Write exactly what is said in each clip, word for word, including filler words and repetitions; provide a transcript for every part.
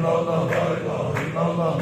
الله أكبر. الله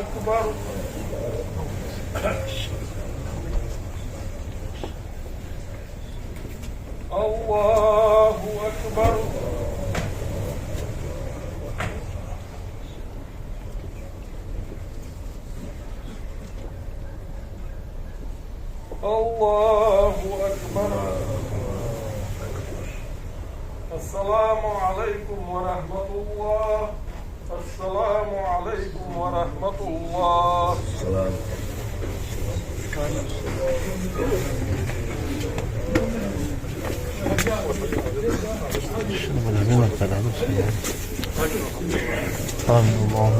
أكبر. الله أكبر. الله أكبر. السلام عليكم ورحمة الله. السلام عليكم ورحمة الله. آمين. الله.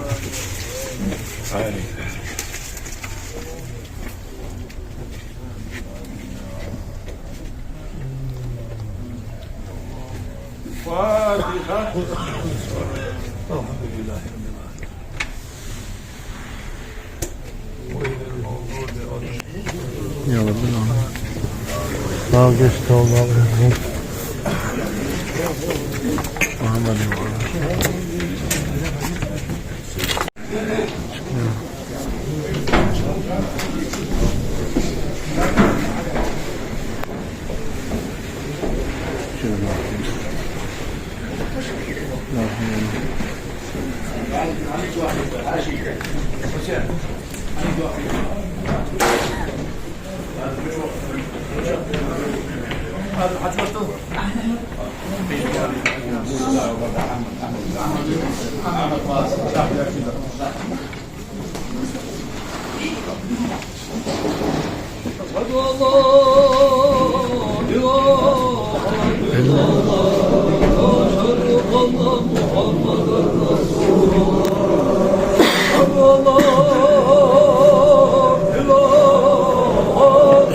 فاتحة. الحمد لله رب العالمين. يا رب العالمين. Алгьамдулиллахь. Мухьаммад. أشهد أن لا إله إلا الله. أشهد أن محمدا رسول الله. أشهد أن لا إله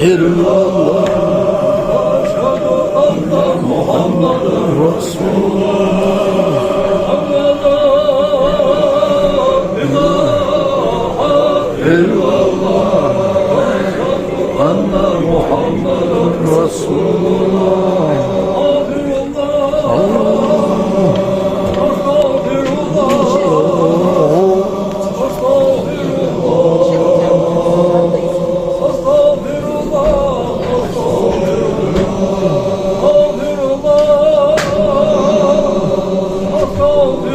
إلا الله. أشهد أن محمدا رسول الله. أشهد أن لا إله إلا الله. أشهد أن محمدا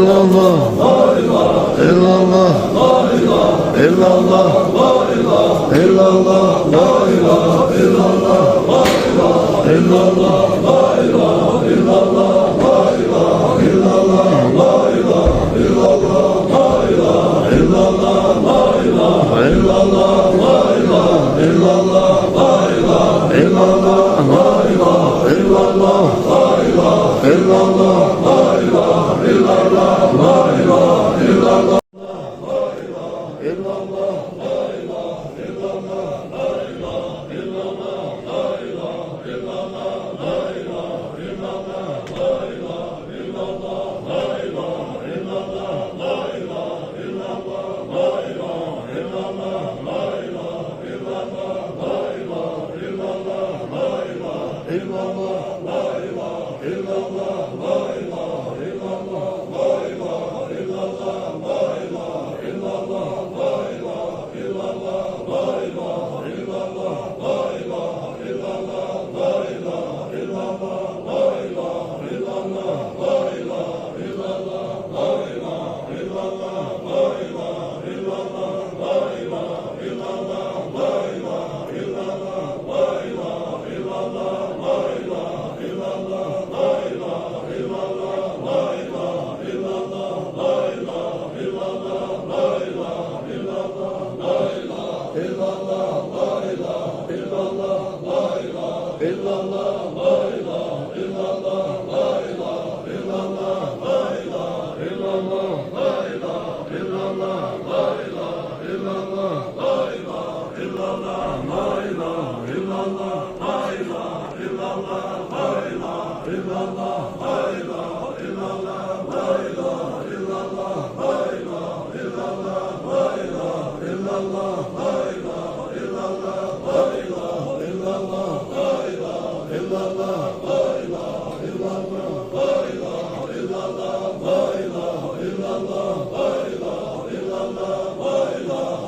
إلا الله، إلا الله، إلا الله، إلا الله، لا إله إلا الله، إلا الله، إلا الله، لا إله إلا الله، لا إله إلا الله، لا إله إلا الله، لا إله إلا الله، لا إله إلا الله، لا إله إلا الله، لا إله إلا الله، لا إله إلا الله، لا إله إلا الله، لا إله إلا الله، لا إله إلا الله.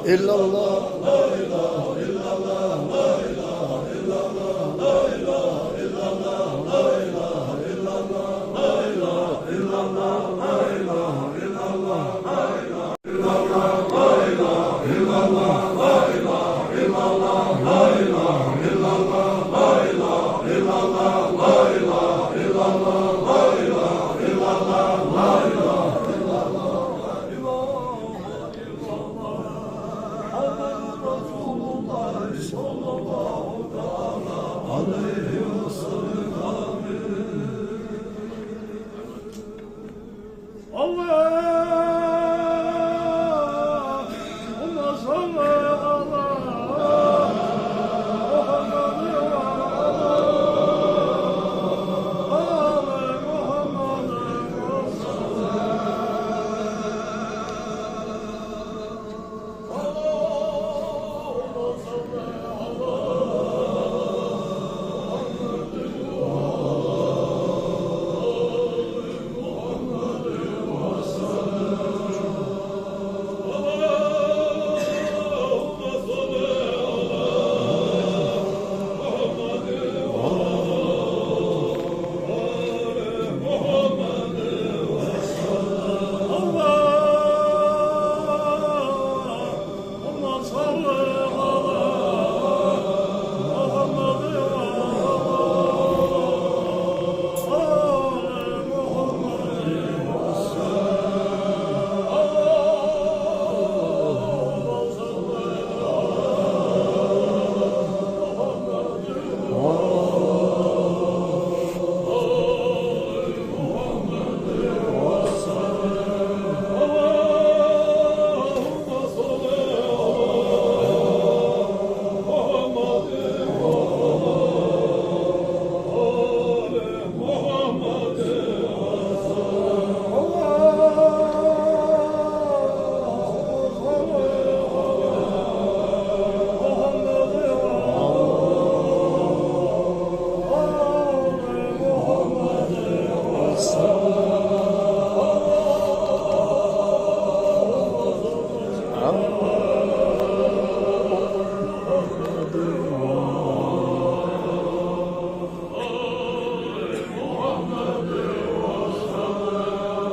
إلا الله.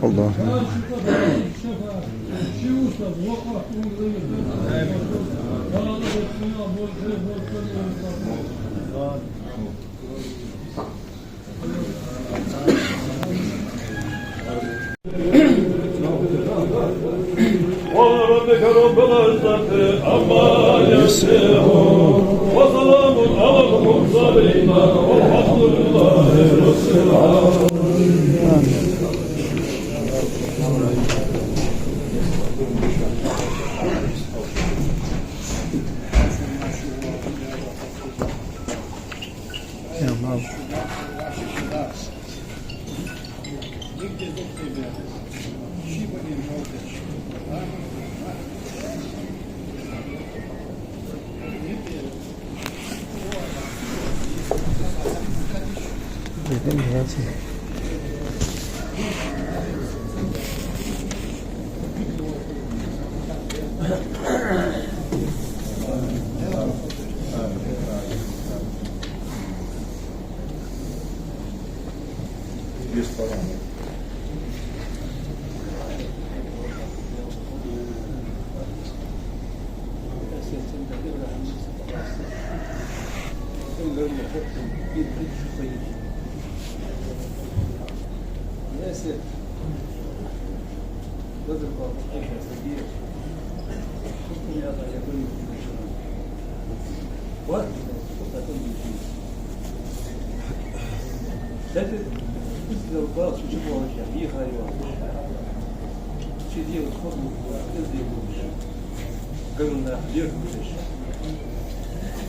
Аллаху. سبحان ربك رب العزة عما يصفون. وسلام على المرسلين. والحمد لله رب العالمين. Гарна лерхӀа деш.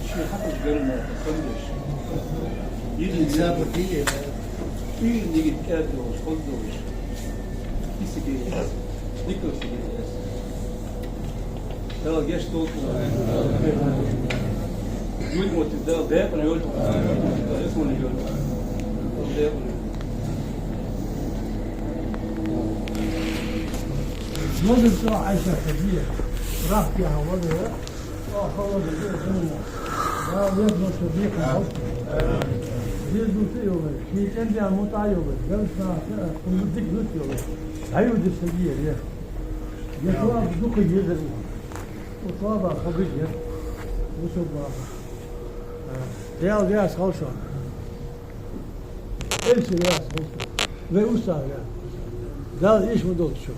Ши хьакъаш гарна хам деш. Йиъна нигат кӀаьда долаш, хоза долаш. Исиге, дикал сиге. Дала гешт долда. Юль мотив Дала декъала йолда. Дала декъала йолда. Дала декъала йолда. Мазар цӀа Ӏайша хазия. Рахти хьа вазара. Ва хаваза де сунна. Дала веза ма со бекхам хьалта. Веза ду ца йолай. Ший кӀен де мутӀа йолай. Галсна ца, кхунна дик лут йолай. ДӀаюди сагия, е. Е тоаба дукха езар. У тоаба хабир, е. У собаба. Даьла раьза хилва шоана. Элча раьза хилва шоана. Вай устаз раьза хилва шоана. Дала эша ма долда шо.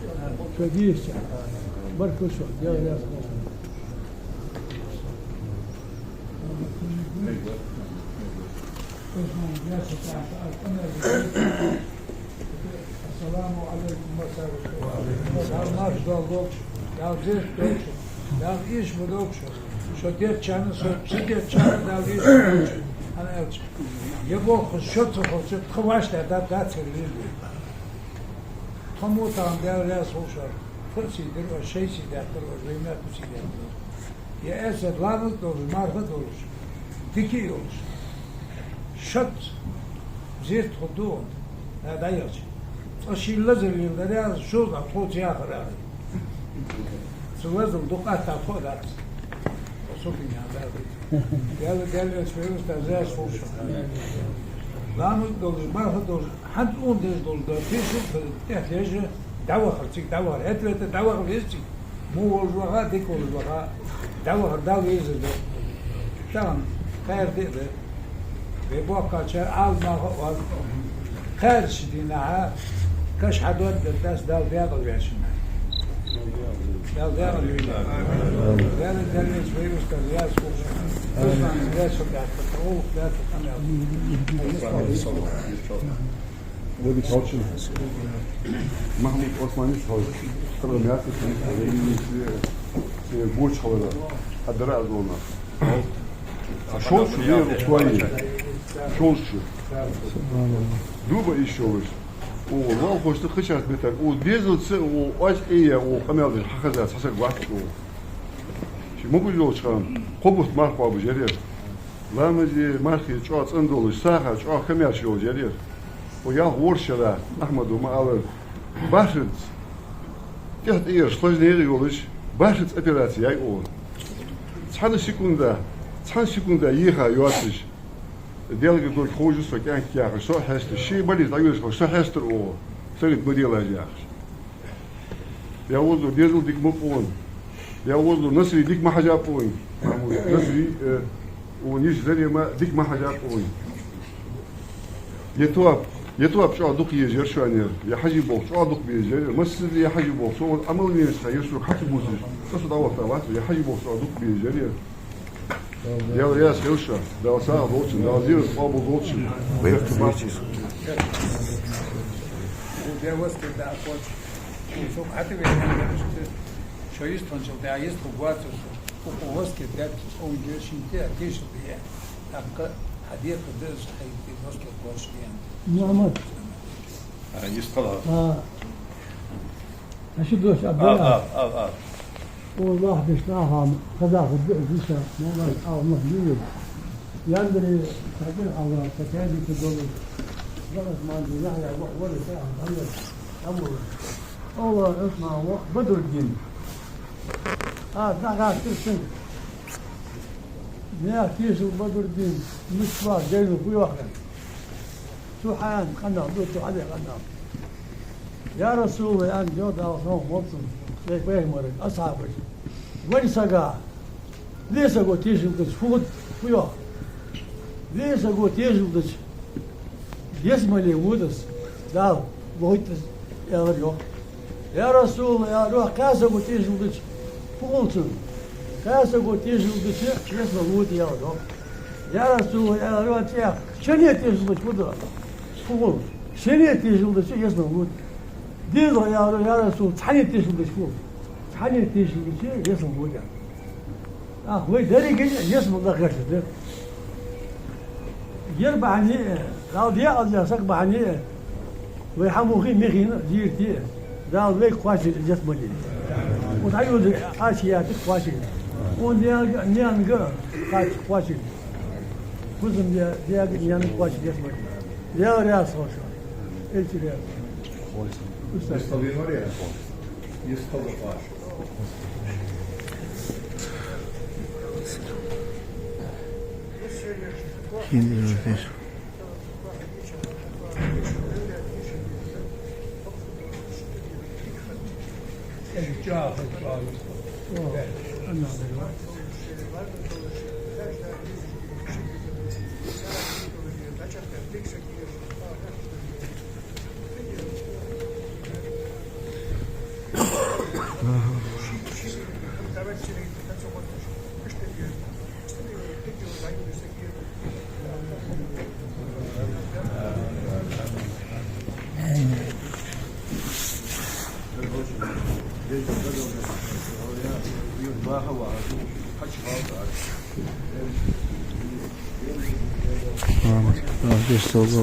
Шо дийшача. Баркал шоана. Даьла раьза хилва шоана. Ассаламу Ӏалайкум, ва салам. Дала марша долда шо, Дала зерат долда шо, Дала эша ма долда шо. Шо дечарна, шо ца дечарна Дала эша ма долда шо. ХӀана аьлча, ер болх шо ца хилча, тха вӀаштӀехьдаргдац ер лелабе. Тхо мо тахан Даьла раьза хилва шоана. Тха а сий дир оаш, шоай сий даьттар оаш, вай мехка сий даьттар оаш. Ер эсет ламаз а долаш, марха а долаш, дика а йолаш. Шозза зерат хургда хьона, да дӀаяхача. Цкъа ший лазар леладаре а, шозза тхоца яхар а. Цу лазал дукха атта тхо а дац. Со бина а дац. Даьла, Даьла элча, вай устаз раьза хилва шоана. Ламаз а долаш, марха а долаш, хӀанз ун деш долаш да, тешал а тӀехьа деш, дӀавахар цига, дӀавахар. ХӀаьта вета дӀаваха веза цига. Во волаш ваха, дика волаш ваха, дӀавахар Дала везар да. Тахан кхаьра ди а да. Вай боккхачар Ӏаламнаха а оаз. Кхаьрача дийнахьа каша хьадоадергдац Дала даькъала ваьча наха. Дала даькъала вийла. Даьла, Даьла элча, вай устаз раьза хилва шоана. Руслан, раьза хилва, даьтта, оалаш даьтта, къамаьл. Дагахь хьалча. Махьмуд Осман йист хьалча. Тара мятта се гоча хьалара. Хьадара а зона. Шолча вера устойи. Шолча. Дуба ишо ваш. О, лалхошта кхычарца бетар. О, дезалца, о, аз эя, о, къамаьл деш хьахаза, цхьа саг вац, о. Ши могуж йолча хана, кхо бутт марха кхоабаш яр ер. Ламази мархи чӀоагӀа цӀена долаш, саха чӀоагӀа камаьрша йолаш яр ер. О, ялх ворхӀ шера, Ахьмада ма аллара, бахарца тӀехьа тӀаераш сложнее йолаш, бахарца операци яьй оаха. Цхьан секунда, цхьан секунда еха йоацаш, Даьлагара долга ховш со кӀаьнк яхаш, со а хьесташ, ший больнице дӀавелаш хилча, со хьестар оаха, сагот ма делаш яхаш. Я воздух, дезал дика ма пӀун. Я воздух, Насри дика ма хьажа пӀун. Махьмуд, Насри, э, ун йиш Зарема дика ма хьажа пӀун. Я топ, я топ чӀоагӀа дукха езар шоана ер. Я хьажий болх чӀоагӀа дукха безар ер. Массаза я хьажий болх. Со Ӏамал венаш хьа, ер шуга хьакхабувцаш. Со, со дӀавахийта вац, я хьажий болх чӀоагӀа дукха безар ер. Даьла раьза хилва шоана, Дала сагӀа долда шун, Дала зерат къоабал долда шун. Вай хьаьрча. Укх ден васкет да а кхочу. Укх сога хьатӀавена ваьнна иштта. Шо йистхинчул тӀехьа йистхургвацар со. Укхо васкет даьд, цунга шийна тӀехьа тешал бе. ТӀаккха хьа декхар да из, хьай васкет кхоачашде аьнна. Мухьаммад. А, йистхила. А. Аш дош а Ав, бара. Ав, ав, ав. О, лахбиш нахам, казаху бу, биша, моллай, ав, мах, миюр. Яндри, сагир, ав, сакади, кудолу. Зарас манди, яхья, ва, вали, са, ав, ав, ав. Алла, Усман, ва, Бадруддин. А, дага, тирсин. Мя, тишил Бадруддин, мишва, гейну, хуйохрен. Цу хьан къинах ду, цу хьаде къинах. Я Расулаллах, аьнна, йо Дала, хьона, молцун, вай пайхамарга, асхьабаш. Вай сага, вай саго тешал дича, фу хургда, фу йоах? Вай саго тешал дича, ялсмале вода из, Дала вохуьйтта из, аьлар йоах. Я Расулаллах, аьлар йоах, кхаь саго тешал дича, фу хул цунна? Кхаь саго тешал дича, ялсмале вода, аьлар йоах. Я Расулаллах, аьлар йоах, цӀех, шене тешал дича фу ду? Фу хул? Шене тешал дича ялсмале вода. ДезагӀа, аьлар йоах, я Расулаллах, цхьанне тешал дича фу хул? Цхьанне тешал дича ялсмале вода. Ах, вай деррига ялсмале даха гӀерташ да. Ер бахьане а, Дала декъала даь саг бахьане а, вай хьамухи, михина, зийрти, Дала вайга кхоачар ялсмале. Укх дӀайолча Асиятага кхоачар. Укх наьнага, наьнага кхоач-, кхоачар. Кхузам даь, даьга, наьнага кхоачар ялсмале. Даьла раьза хилва шоана. Элча раьза хилва. Устаз. А, а, здесь тоже.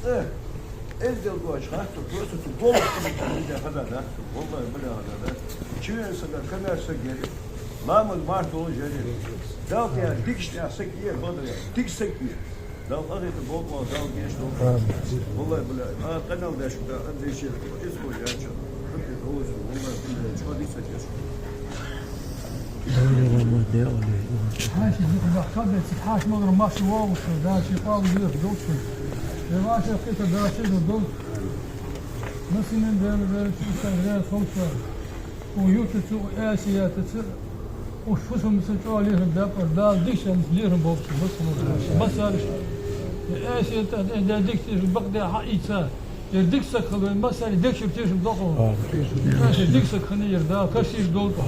Э, эздел доацаш хатта, просто цу голах тӀа хьадаьд, валлахӀи, биллахӀи, хьадаьд. Чувен саг, камаьрша саг яр из. Ламаз, марха долаш яр из. Дала тӀа дикача тӀа саг е, бакъдар, дика саг е. Дала къахетам болба, Дала гешт долда. Амин. ВаллахӀи, биллахӀи, а, къамаьл деш, да, а, дешер, из хо яьча. Хьаьта ховш, валлахӀи, биллахӀи, чӀоагӀа дика саг яр из. Хьаьша дика бахьа кхаьббеций, хьаьша магар массавоагӀаш, да, ший къоабал деш долча. Е ваша кхета, да, ший долча. Масинан дера, дера, чу сан гря солча. Укх юртаца, укх Аьсиятаца, уж фусамца чӀоагӀа лерхӀам баьб, Дала дикачарца лерхӀам болба цу массанена. Массараш. Аьсият тӀа, да, дикача бакъда хьаийца. Ер дика саг хила вай массане дегчура тешам бакъо. Амин. Ер дика саг хиннай ер, Дала кийчдолда.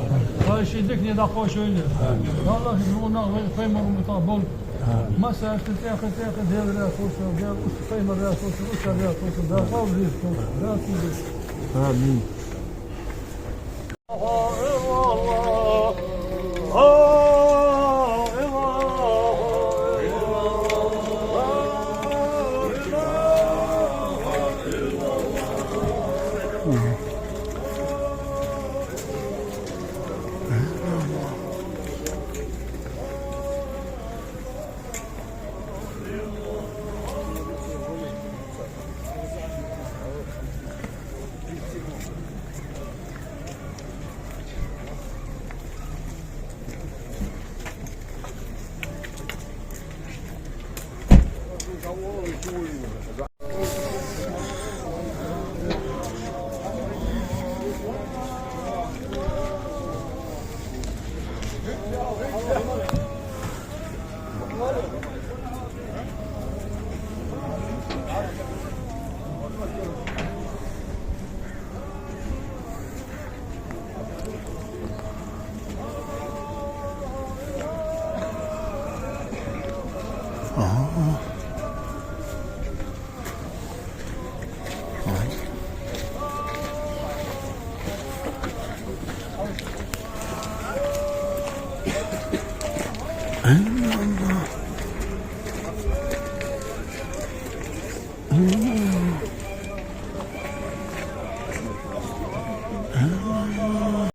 Дала ший дикане дӀакхоачалда. Дала ший дикане дӀакхоачалда. Дала ший дикане дӀакхоачалда. Дала ший дикане дӀакхоачалда. Пайхамар уммата болба. Амин. Массане тӀехьа, тӀехьа, Даьла раьза хилва шоана, Даьла уст-, пайхамар раьза хилва шоана, уста раьза хилва шоана, Дала къоабал дойла шоана. Дала ший дика. Амин.